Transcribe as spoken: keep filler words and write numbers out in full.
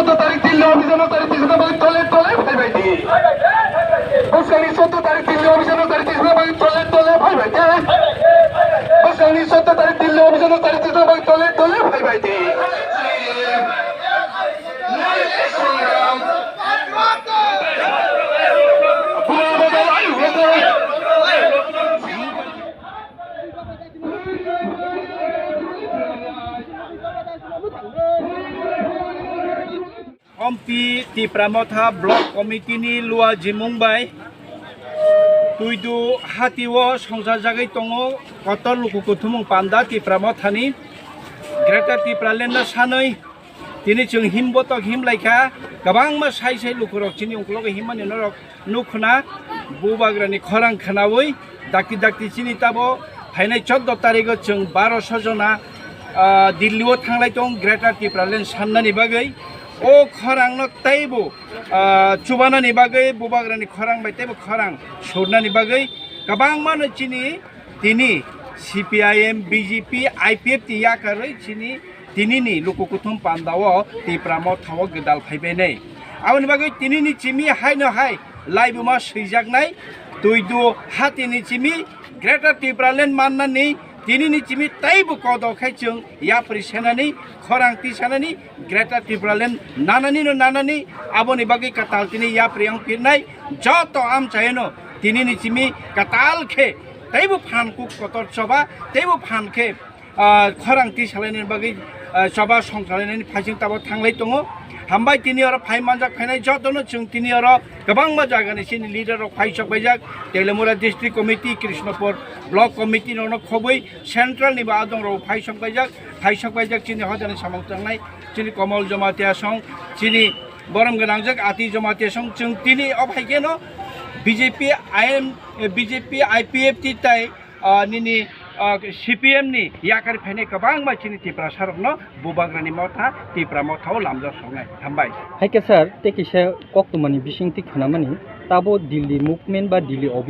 চৌদ্দ তারিখ দিল্লি অভিযান তারিখ ত্রিশ নম্বর দলে দলে ভাই ভাই দি। বৈশালী চৌদ্দ তারিখ দিল্লি অভিযান তারিখ ত্রিশ নম্বর দলে দলে ভাই ভাই দি। বৈশালী চৌদ্দ তারিখ দিল্লি অভিযান তারিখ ত্রিশ নম্বর দলে দলে ভাই ভাই দি। Ompi Tipra Motha Block Committee ni lua jimung bai Tuidu hati o songchajagwi tongo kotor luku kuthumung panda Tipra Motha ni Greater Tipraland no sanwi tini chwng him botok him laikha, kwbangma sai sai lukurok chini ungkologo himmani norok nukhuna bubagrani khorang khwnawi dakti dakti chini tabo phainai chordo tarigo chwng baroso jona, ah, Delhi o thanglai tong Greater Tipraland sannani bagwi. O khorangno teibo, ah, chubanani bagwi, bubagrani khorang bai teibo khorang surnani bagwi kwbangmano chini tini C P I M, B J P, I P F T yakarwi chini tinini luku kuthum pandao Tipra Motha o gwdal phaibainai. Aboni bagwi tinini chimi haino hai laibuma swijaknai Tuidu hatini chimi Greater Tipraland mannani tinini chimi teibo kodo khai chwng yapri senani khorang tisanani Greater Tipraland nanani no nanani aboni bagwi kwtal tini yapri wng pirnai joto amchaino tinini chimi kwtal khe teibo phan kuk kotor choba teibo phan khe ah, khorang tisalainani bagwi, ah, choba songchalainani phaising tabo thanglai tongo. Hambai tini oro phai manjak phainai jotono chwng tini oro kwbangma jagani chini leader rok phai sok paijak, Telemura District Committee, Krishnapur Block Committee rokno khobwi central ni bo adong rok phai sok paijak, phai sok paijak chini hojani samung tangnai chini Komol Jamatia song, chini borom gwnangjak Ati Jamatia song chwng tini o phai kheno B J P I M, eh, B J P I P F T tai ah, nini, ah, C P M ni yakari phainai kwbangma chini Tiprasarokno Bubagrani Motha, Tipra Motha o lamjak songnai. Hambai. Hai khe sir, tei kisa koktwmani bisingtwi khwnamani, tabo Delhi movement ba Delhi office